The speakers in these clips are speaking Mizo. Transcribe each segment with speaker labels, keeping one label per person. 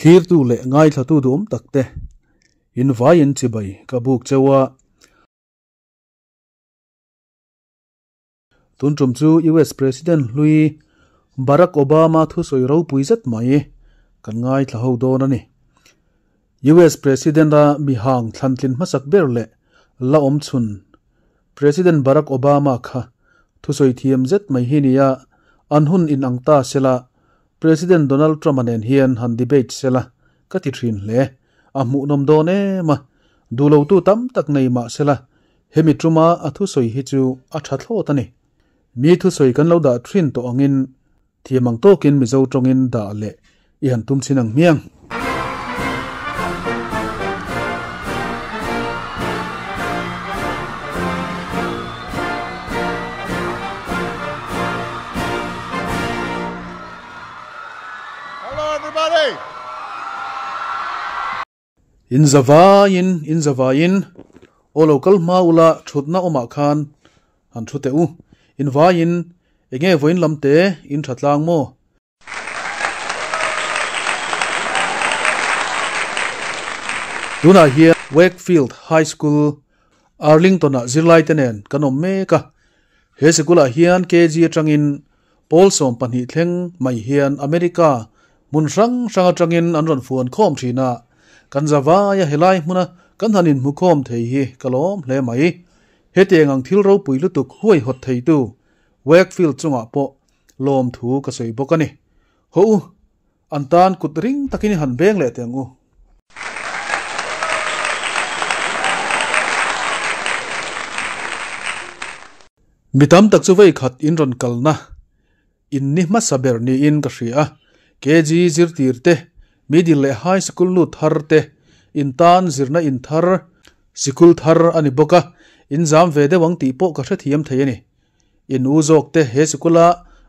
Speaker 1: Thlirtu leh ngaithlatu duhawm takte in vaiin chibai ka buk cheu a. Tun tum chu US President hlui Barack Obama thusawi ropui zet mai kan ngaithla ho dawn a ni. US President a mihang thlantlin hmasak ber leh la awm chhun President Barack Obama kha thusawi thiam zet mai hi nia an hun in ang ta sela President Donald Trump-a nen hian han debate sela ka ti thin hle. A hmuhnawm dawn em a, duhlotu tam tak nei mah sela hemi tuma a thusawi hi chu a tha thlawt a ni. Mi thusawi kan lo dah thin tawh angin thiam ang tawkin Mizo tawngin dah leh i han tum chin ang hmiang.
Speaker 2: Hello everybody!
Speaker 1: In zavaiin, in zavaiin, aw lo kal hma ula thutna awmah khan han thu teh u. In vaiin, enge vawiin lam te in tha tlang maw? Tunah hian Wakefield High School, Arlington-ah zirlaite nen kan awm mek a. He sikulah hian KG atangin pawl 12 thleng mai hian America hmun hrang hrang atangin an rawn fuan khawm thin a. Kan zavaia helai hmuna kan han inhmu khawm thei hi ka lawm hle mai. Hetiang ang thil ropui lutuk huaihawt theitu Wakefield chungah pawh Lawmthu ka sawi bawk a ni. Haw u, an tan kut ring takin i han beng leh teh ang u. Mi tam tak chu vei khat in rawn kalna in ni hmasa ber niin ka hria a. KG zirtir te, middle leh high sikul lut thar te, in tan zirna in thar, sikul thar a ni bawk a, in zam ve deuh ang tih pawh ka hrethiam thei a ni. In u zawk te he sikula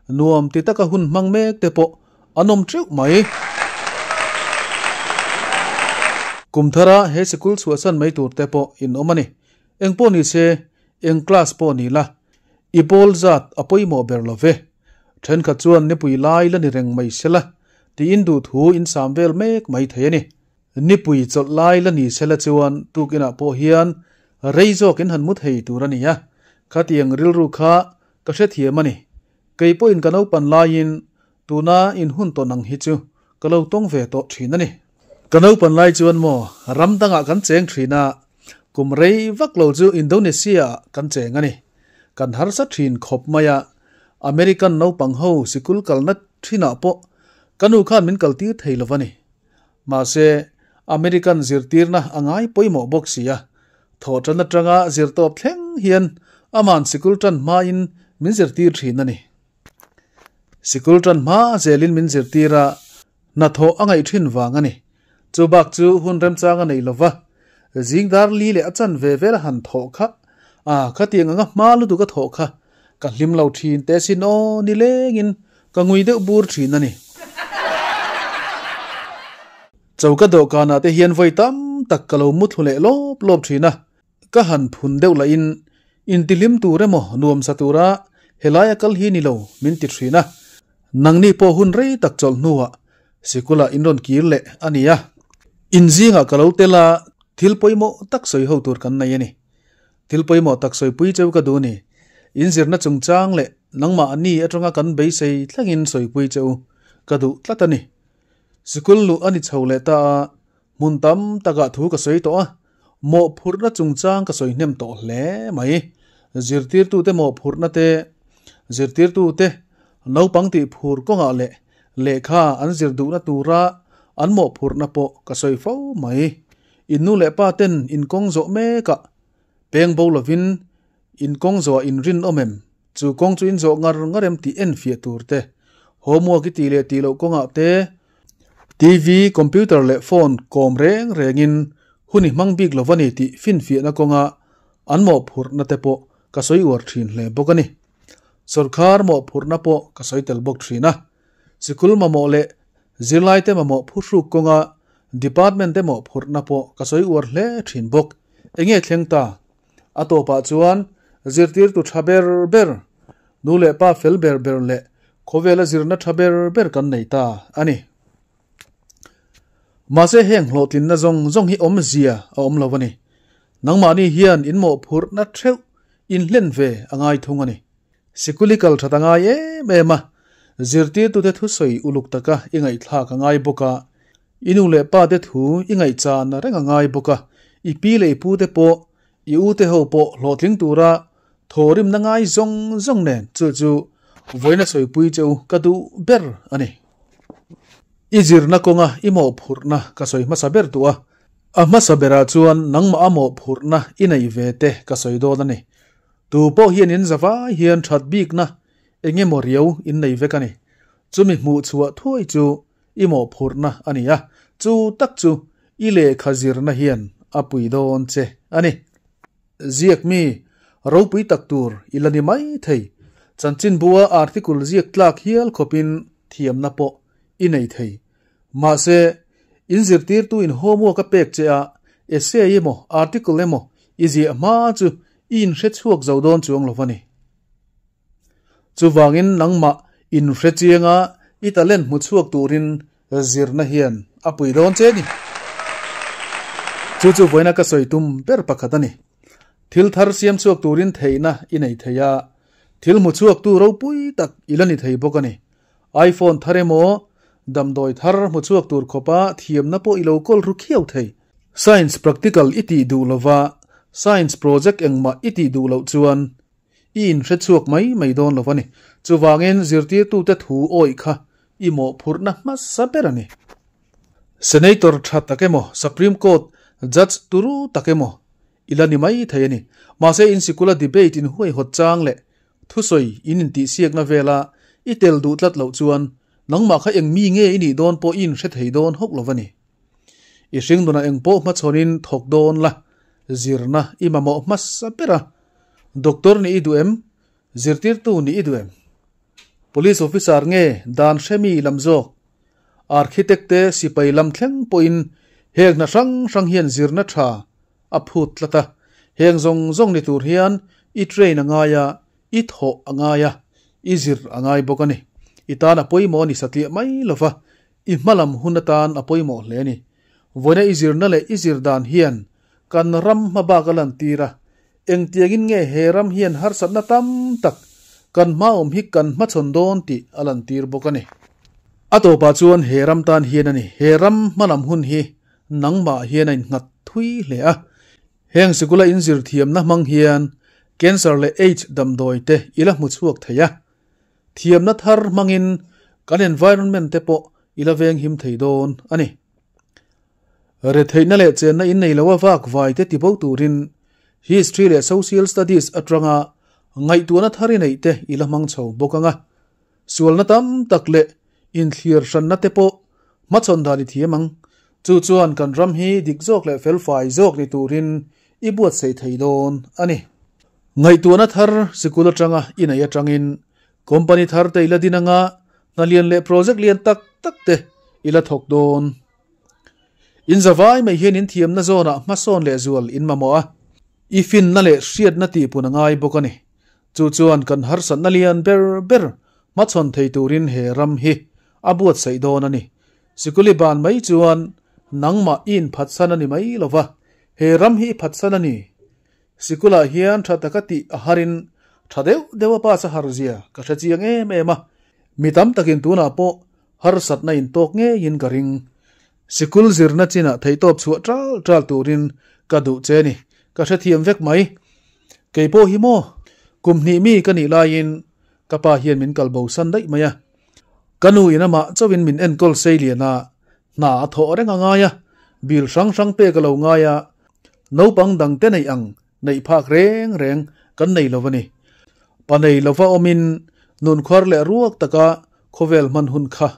Speaker 1: nuam ti taka hun hmang mek te pawh an awm teuh mai. Kum thara he sikul chhuahsan mai tur te pawh in awm a ni. Eng pawh ni se, eng class pawh ni la, i pawl zat a pawimawh ber lo ve. Thenkhat chuan nipui lai la ni reng mai sela tiin duhthu in sam vel mek mai thei a ni. Nipui chawlh lai la ni sela chuan tukinah pawh hian Rei zawk in han mu thei tur a ni a, khatiang rilru kha ka hrethiam a ni. Kei pawhin ka naupan laiin tuna in hun tawn ang hi chu ka lo tawng ve tawh thin a ni. Ka naupan lai chuan maw ram dangah kan cheng thin a, kum rei vak lo chu Indonesia ah kan cheng a ni. Kan harsa thin khawp mai a, American naupang ho sikul kalna thinah pawh ka nu khan min kaltir thei lo va ni. Mahse, American zirtirna a ngai pawimawh bawk si a, thawhṭan aṭanga zirtawp thleng hian aman sikul ṭan hmain min zirtir ṭhin a ni. Sikul ṭan hma zelin min zirtir a, hnathawh a ngaih ṭhin vang a ni. Chu bak chu hun remchang a nei lo va, zing dar li leh a chan ve vel a han thawh kha, a khatiang anga hma lutuk a thawh kha ka hlim lo ṭhin teh sin aw nilengin Ka ngui deuh bur thin a ni. Choka dawhkanah te hian vawi tam tak ka lo mu thlu leh lawp lawp thin a, ka han phun deuh lahin intihlim tur emaw nuamsa tura helai a kal hi ni lo min ti thin a, nangni pawh hun rei tak chawlh hnuah sikulah in rawn kir leh a ni a, inzingah ka lo tel a, thil pawimawh tak sawi ho tur kan nei a ni. Thil pawimawh tak sawipui cheu ka duh ni. In zirna chungchang leh nangmah ni atanga kan beisei thlengin sawipui cheu ka duh tlat a ni. Sikul luh a ni chho leh ta a, hmun tam takah thu ka sawi tawh a, mawhphurhna chungchang ka sawi hnem tawh hle mai. Zirtirtute mawhphurhna te, zirtirtute naupang tih phur kawngah leh lehkha an zir duhna tura an mawhphurhna pawh ka sawi fo mai. In nu leh pa ten in kawng zawh mek a, peng bo lovin in kawng zawh ah in rinawm em? Chu kawng chu in zawh ngar ngar em tih en fiah tur te, homework i tih leh tih loh kawngah te, TV, computer leh phone kawm reng rengin hun i hmang bik lo va ni tih finfiahna kawnga an mawhphurhna te pawh ka sawi uar thin hle bawk a ni. Sawrkar mawhphurhna pawh ka sawi tel bawk thin a. Sikul mamawh leh zirlaite mamawh phuhruk kawnga Department te mawhphurhna pawh ka sawi uar hle thin bawk. Enge thleng ta? A tawpah chuan zirtirtu tha ber ber, nu leh pa fel ber ber leh khawvela zirna tha ber ber kan nei ta a ni. Mahse heng hlawhtlinna zawng zawng hi awmzia a awm lo a ni. Nangmahni hian in mawhphurhna theuh in hlen ve a ngai thung a ni. Sikul i kal that a ngai em em a, zirtirtute thusawi uluk taka i ngaihthlak a ngai bawk a, i nu leh pa te thu i ngaihchan reng a ngai bawk a, i pi leh i pu te pawh, i u te ho pawh hlawhtling tura thawrimna ngai zawng zawng nen chu chu vawiina sawipui che u ka duh ber a ni. I zirna kawnga i mawhphurhna ka sawi hmasa ber duh a, a hmasa berah chuan nangmah a mawhphurhna i neih ve te ka sawi dawn a ni. Tu pawh hian in zavai hian that bikna eng emaw riau in nei vek a ni. Chumi hmuh chhuah thuai chu i mawhphurhna a ni a, chu tak chu i lehkha zirna hian a pui dawn che a ni. Ziak mi ropui tak tur i la ni mai thei. Chanchinbua article ziak tlak hial khawpin thiamna pawh i nei thei. Mahse, in zirtirtu in homework a pek che a, essay emaw article emaw i ziah hma chu i inhre chhuak zo dawn chuang lo a ni. Chuvangin nangmah inhre chianga i talent hmu chhuak turin zirna hian a pui dawn che a ni. Chu chu vawiina ka sawi tum ber pakhat a ni. Thil thar siam chhuak turin theihna i nei thei a, thil hmu chhuaktu ropui tak i la ni thei bawk a ni. iPhone thar emaw, damdawi thar hmu chhuak tur khawpa thiamna pawh i lo kawl ru khiau thei. Science practical i tih duh lova, science project engmah i tih duh loh chuan i inhre chhuak mai mai dawn lo a ni. Chuvangin zirtirtute thu awih kha i mawhphurhna hmasa ber a ni. Senator tha tak emaw, Supreme Court judge turu tak emaw i la ni mai thei a ni. Mahse in sikula debate in huaihawt chang leh Thusawi in intihsiakna vela i tel duh tlat loh chuan nangmah kha eng mi nge i nih dawn pawh i inhre thei dawn hauh lo va ni. I hringdunah eng pawh hmachhawnin thawk dawn la, zirna i mamawh hmasa ber a. Doctor nih i duh em? Zirtirtu nih i duh em? Police officer nge dan hremi lam zawk? Architect te sipai lam thleng pawhin heng hna hrang hrang hian zirna tha a phut tlat a, heng zawng zawng ni tur hian i train a ngai a, i thawh a ngai a, i zir a ngai bawk a ni. I tan a pawimawh a ni satliah mai lo va, i hmalam hun atan a pawimawh hle a ni. Vawiina i zirna leh i zir dan hian kan ram hma bak a lantir a, engtiangin nge he ram hian harsatna tam tak kan hmaawm hi kan hmachhawn dawn tih a lantir bawk a ni. A tawpah chuan he ram tan hian a ni, he ram hmalam hun hi Nangmah hian a innghat thui hle a, heng sikula inzir thiamna hmang hian cancer leh aids damdawi te i la hmu chhuak thei a, thiamna thar hmangin kan environment te pawh i la venghim thei dawn a ni. Retheihna leh chenna in nei lo a vak vai te tibo turin history leh social studies atanga ngaihtuahna thar i neih te i la hmang chho bawk ang a, Sualna tam tak leh inthlir hranna te pawh hmachhawn dan i thiam ang. Chu chuan kan ram hi dik zawk leh felfai zawk ni turin i buatsaih thei dawn a ni. Ngaihtuahna thar sikul atanga i neih atangin company thar te i la din anga hna lian leh project lian tak tak te i la thawk dawn. In zavai mai hian in thiamna zawnah hmasawn leh zual in mamawh a, i finna leh hriatna tihpun a ngai bawk a ni. Chu chuan kan harsatna lian ber ber hmachhawn thei turin he ram hi a buatsaih dawn a ni. Sikuli ban mai chuan nangmah i inphatsan a ni mai lo va, he ram hi i phatsan a ni. Sikulah hian tha taka tih a harin tha deuh deuh a pass a har zia ka hre chiang em em a, mi tam takin tunah pawh harsatna intawk ngeiin ka ring. Sikul zirna chinah theihtawp chhuah tal tal turin ka duh che ni, ka hrethiam vek mai. Kei pawh hi maw? Kum hnih mi ka nih laiin ka pa hian min kal bo san daih mai a. Ka nu in amah chauhin min enkawl sei lian a, hna a thawh reng a ngai a, bil hrang hrang pek a lo ngai a, naupang dang te neih ang neih phak reng reng kan nei lo a ni. Pa nei lova awmin nunkhuar leh ruak taka khawvel hman hun kha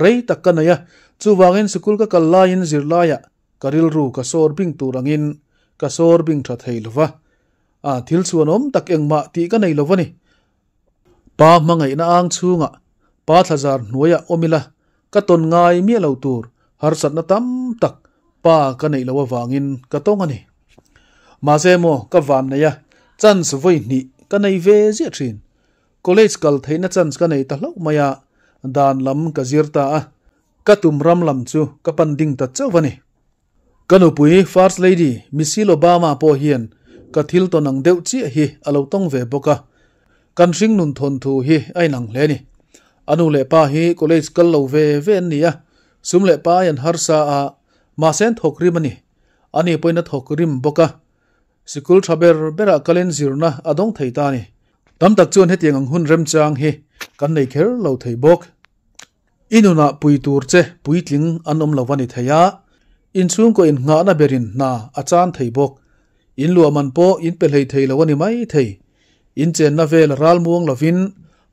Speaker 1: rei tak ka nei a, chuvangin sikul ka kal laiin zirlaiah Ka rilru ka sawr bing tur angin ka sawr bing tha thei lo va, a thil chhuanawm tak engmah tih ka nei lo va ni. Pa hmangaihna ang chhungah pa thlazar hnuaiah awm ila ka tawn ngai miah lo tur harsatna tam tak pa ka neih loh avangin ka tawng a ni. Mahse maw ka van nei a, chance vawi hnih ka nei ve ziah thin. College kal theihna chance ka nei ta hlauh mai a, dan lam ka zir ta a. Ka tum ram lam chu ka pan ding ta chauh a ni. Ka nupui First Lady Michelle Obama pawh hian ka thil tawn ang deuh chiah hi a lo tawng ve bawk a, kan hringnun thawnthu hi a inang hle a ni. A nu leh pa hi college kal lo ve ve an ni a, sum leh pai an harsa a, mahse an thawk rim a ni. Ani pawhin a thawk rim bawk a, sikul tha ber berah kalin zirna a dawng thei ta a ni. Tam tak chuan hetiang ang hun remchang hi kan nei kher lo thei bawk. I nunah pui tur che puitling an awm lo a ni thei a, inchhungkaw innghahna berin hna a chan thei bawk. In luah man pawh in pe hlei thei lo a ni mai thei. In chenna vel ral muang lovin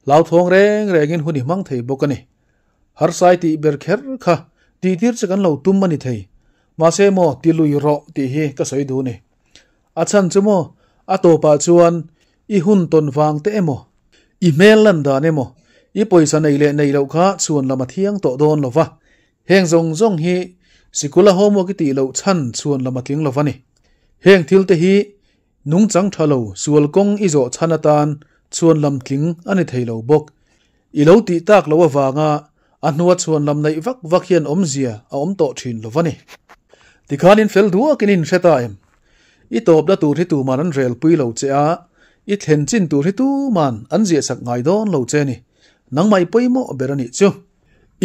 Speaker 1: hlauthawng reng rengin hun i hmang thei bawk a ni. Harsai tih ber kher kha tihtir che kan lo tum a ni thei. Mahse maw ti lui rawh tih hi ka sawi duh ni. A chhan chu maw a tawpah chuan i hun tawn vang te emaw, i hmel lan dan emaw, i pawisa nei leh nei loh kha chhuan lam a thiang tawh dawn lo va. Heng zawng zawng hi sikula homework i tih loh chhan chhuan lam a tling lo va ni. Heng thil te hi nungchang tha lo sual kawng i zawh chhan atan chhuan lam tling a ni thei lo bawk. I lo tih tak loh avanga a hnua chhuan lam neih vak vak hian awmzia a awm tawh thin lo va ni. Tikhanin fel duakin in hre ta em? I tawpna tur hi tuman an relpui lo che a, i thlen chin tur hi tuman an ziahsak ngai dawn lo che ni. Nangmah i pawimawh ber a nih chu.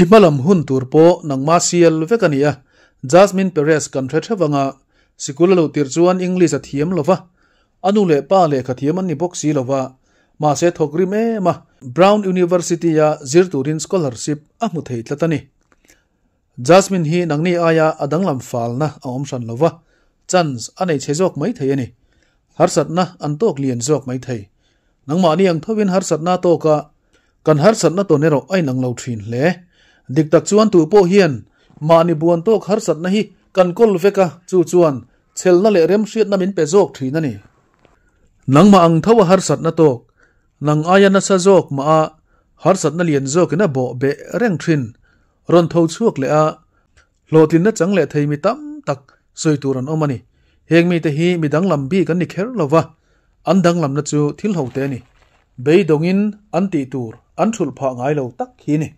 Speaker 1: I hmalam hun tur pawh nangmah sial vek a ni a, Jasmine Perez kan hre theuh anga sikul a luh tirh chuan English a thiam lo va, a nu leh pa lehkha thiam an ni bawk si lo va, mahse thawk rim em a, Brown University-a zir turin scholarship a hmu thei tlat a ni. Jasmine hi nangni aia a danglam falna a awm hran lo va, chance a nei chhe zawk mai thei a ni. Harsatna an tawk lian zawk mai thei. Nangmahni ang thovin harsatna a tawk a, kan harsatna tawn erawh a inang lo thin hle. Dik tak chuan tu pawh hian mahni buan tawk harsatna hi kan kawl vek a, chu chuan chhelna leh remhriatna min pe zawk thin a ni. Nangmah ang tho a harsatna tawk, nang aia nasa zawk mah a harsatna lian zawkin a bawh beh reng thin. Rawn tho chhuak leh a, hlawhtlinna chang leh thei mi tam tak sawi tur an awm a ni. Heng mite hi mi danglam bik an ni kher lo va, an danglamna chu thil ho te a ni. Beidawngin an tih tur an thulh phah ngai lo tak hi a ni.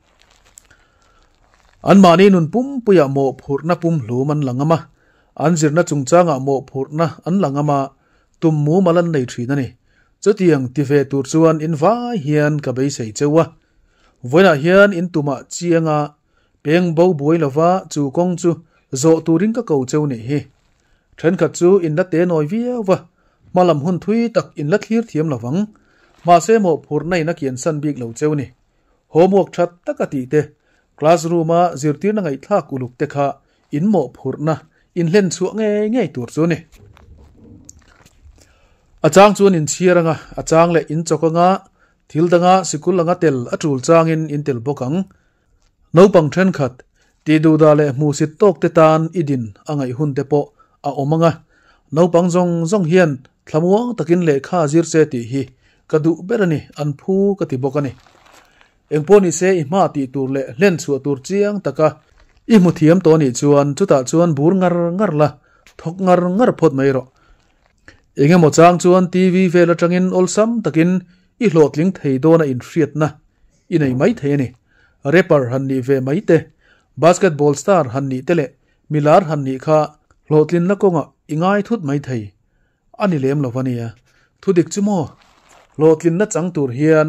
Speaker 1: Anmahni nun pumpuiah mawhphurhna pumhlum an la ngam a, an zirna chungchangah mawhphurhna an la ngam a, tum mumal an nei thin a ni. Chutiang ti ve tur chuan in vai hian ka beisei cheu a. Vawiinah hian in tumah chianga peng bo buai lova chu kawng chu zawh turin ka ko cheu nih hi. Thenkhat chu in la te nawi viau va, hmalam hun thui tak in la thlir thiam lovang. Mahse mawhphurhna in a kiansan bik lo cheu ni. Homework tha taka tih te, classroom a zirtirna ngaihthlak uluk te kha in mawhphurhna in hlen chhuah ngei ngei tur chu ni. A chang chuan in chhiar anga, a chang leh in chawk anga, Thil danga sikul anga tel a tul changin in tel bawk ang. Naupang thenkhat, tih duhdah leh hmuhsit tawk te tan i din a ngaih hun te pawh a awm ang a. Naupang zawng zawng hian thlamuang takin lehkha zir se tih hi ka duh ber a ni, an phu ka ti bawk a ni. Engpawh nise i hma tih tur leh hlen chhuah tur chiang taka i hmu thiam tawh anih chuan chutah chuan bur ngar ngar la, thawk ngar ngar phawt mai rawh. Eng emaw chang chuan TV vel atangin awlsam takin i hlawhtling thei dawn a inhriatna i nei mai thei a ni. Rapper han nih ve mai te, basketball star han nih te leh milar han nih kha hlawhtlinna kawngah i ngai thut mai thei a ni lem lo a nia. Thudik chu maw? Hlawhtlinna chang tur hian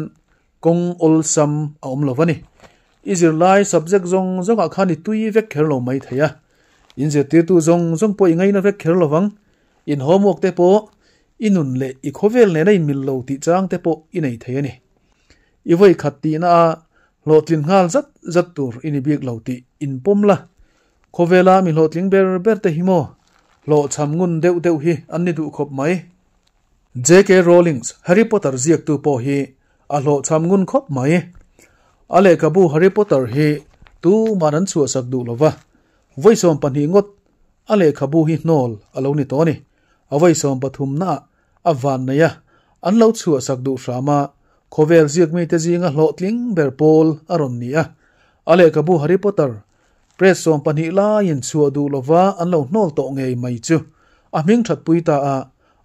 Speaker 1: kawng awlsam a awm lo a ni. I zirlai subject zawng zawngah khan i tui vek kher lo mai thei a. In zirtirtu zawng zawng pawh i ngaina vek kher lo vang. In homework te pawh i nun leh i khawvel nena in mil lo tih chang te pawh i nei thei a ni. I vawi khat tihna a hlawhtlin nghal zat zat tur i ni bik lo tih in pawm la. Khawvela mi hlawhtling ber ber te hi maw hlawhchham ngun deuh deuh hi an ni duh khawp mai. JK Rowling's Harry Potter ziaktu pawh hi a hlawhchham ngun khawp mai. A lehkhabu Harry Potter hi tuman an chhuahsak duh lo va, vawi 12 ngawt A lehkhabu hi hnawl a lo ni tawh a ni. A vawi 13 naah a van nei a, an lo chhuahsak duh hram a, khawvel ziak mite zinga hlawhtling ber pawl a rawn ni a. A lehkhabu Harry Potter press 12 laiin chhuah duh lova an lo hnawl tawh ngei mai chu a hming thatpui ta a,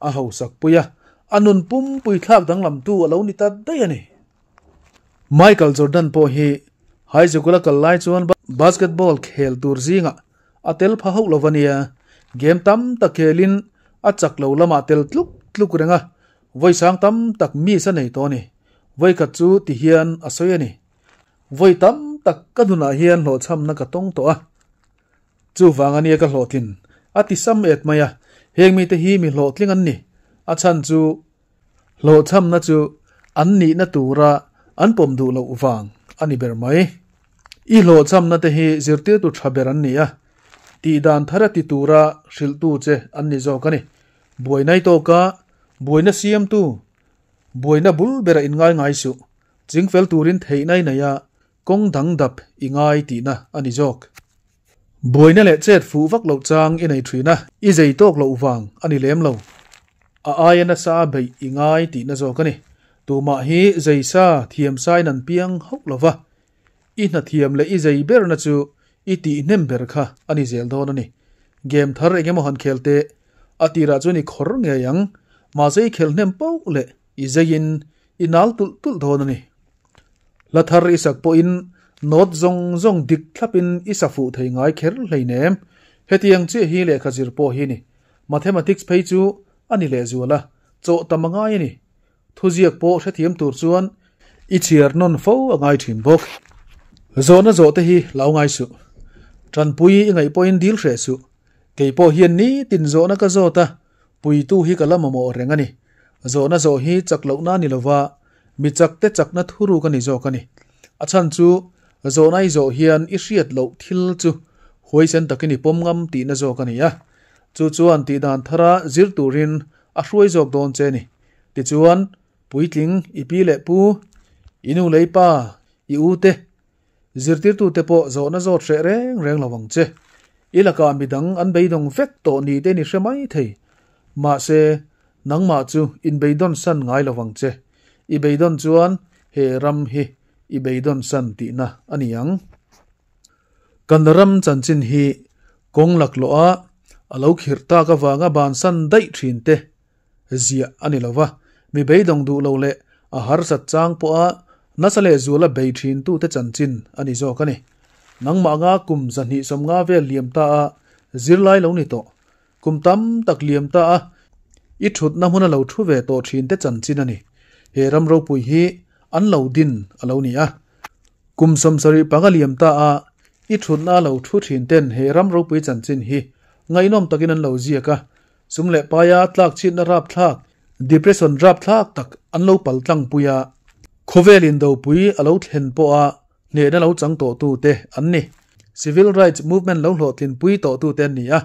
Speaker 1: a hausak pui a, a nun pumpui thlak danglamtu a lo ni ta daih a ni. Michael Jordan pawh hi High sikul a kal lai chuan basketball khel tur zingah a tel pha hauh lo ania. Game tam tak khelin a chak lo lamah tel tluk tluk reng a, vawi sang tam tak miss a nei tawh a ni. Vawi khat chu ti hian a sawi a ni. Vawi tam tak ka hnunah hian hlawhchhamna ka tawng tawh a. Chuvang ania ka hlawhtlin a ti sam et mai a, heng mite hi mi hlawhtling an ni. A chhan chu hlawhchhamna chu an nihna tura an pawm duh loh vang a ni ber mai. I hlawhchhamna te hi zirtirtu tha ber an ni a, tih dan thar a ti tura hrilhtu che an ni zawk a ni. Buainai tawka buaina siamtu, buaina bul bera inngai ngai suh, chingfel turin theihna i nei a, Kawng dang dap i ngai tihna a ni zawk. Buaina leh chet fuh vak loh chang i nei thin a, i zei tawk loh vang a ni lem lo. A aia nasa a beih i ngai tihna zawk a ni. Tumah hi zei sa thiam sain an piang hauh lo va, i hna thiam leh i zei berna chu i tih hnem ber kha a ni zel dawn a ni. Game thar eng emaw han khel teh, a tirah chuan i khawr ngei ang, mahse i khel hnem poh leh i zeiin i nal tulh tulh dawn a ni. Hla thar i sak pawhin note zawng zawng dik thlapin i sa fuh thei ngai kher hleinem. Hetiang chiah hi lehkha zir pawh hi ni. Mathematics phei chu a ni lehzual a, chawh tam a ngai a ni. Thuziak pawh hrethiam tur chuan i chhiar nawn fo a ngai thin bawk. Zawhna zawh te hi lo ngai suh. Tanpui i ngaih pawhin dil hreh suh. Kei pawh hian nitin zawhna ka zawt a, puitu hi ka la mamawh reng a ni. Zawhna zawh hi chak lohna a ni lova, Mi chakte chakna thuruk a ni zawk a ni. A chhan chu, zawhna i zawh hian i hriat loh thil chu huaisen takin i pawm ngam tihna zawk a ni a. Chu chuan tihdan thara zir turin a hruai zawk dawn che a ni. Tichuan, puitling, i pi leh pu, i nu leh i pa, i u te, zirtirtute pawh zawhna zawt hreh reng reng lo ang che. I lakah midang an beidawng vek tawh ni te ni hre mai thei. Mahse, nangmah chu inbeidawn san ngai lo vang che. I beidawn chuan he ram hi i beidawn san tihna a ni ang. Kan ram chanchin hi kawng laklawh a a lo khirh tak avanga bansan daih thin te ziah a ni lo va, mi beidawng duh lo leh a harsat chang pawha nasa leh zuala bei thin tute chanchin a ni zawk a ni. Nangmah nga kum 250 vel liam ta a zirlai lo ni tawh. Kum tam tak liam ta a i thutna hmuna lo thu ve tawh thin te chanchin a ni. He ram ropui hi an lo din a lo ni a. Kum 75 liam ta a i thutna a lo thu thin ten he ram ropui chanchin hi ngaihnawm takin an lo ziak a. Sum leh paia tlakchhitna rapthlak, depression rapthlak tak an lo pal tlangpui a. Khawvel indopui a lo thlen pawha hnehna lo chang tawhtute an ni. Civil Rights Movement lo hlawhtlinpui tawhtute an ni a,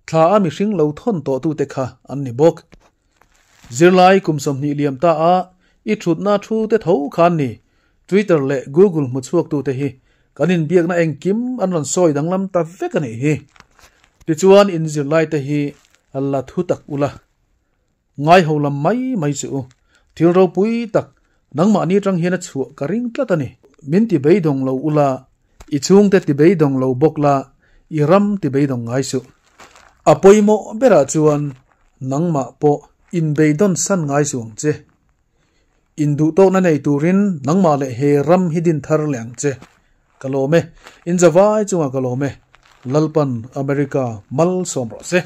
Speaker 1: thla a mihring lo thawn tawhtute kha an ni bawk. Zirlai kum 20 liam ta a i thutna thu te tho kha an ni. Twitter leh Google hmuchhuaktute hi kan inbiakna engkim an rawn sawi danglam ta vek a nih hi. Tichuan in zirlaite hi la thu tak ula. Ngai ho lam mai mai chu u. Thil ropui tak nangmahni atang hian a chhuah ka ring tlat a ni. Min ti beidawng lo ula, i chhungte ti beidawng lo bawk la, i ram ti beidawng ngai suh. A pawimawh berah chuan nangmah pawh inbeidawn san ngai suh ang che. Induhtawkna nei turin nangmah leh he ram hi din thar leh ang che. Ka lawm e. In zavai chungah ka lawm e. Lalpan America malsawm rawh se.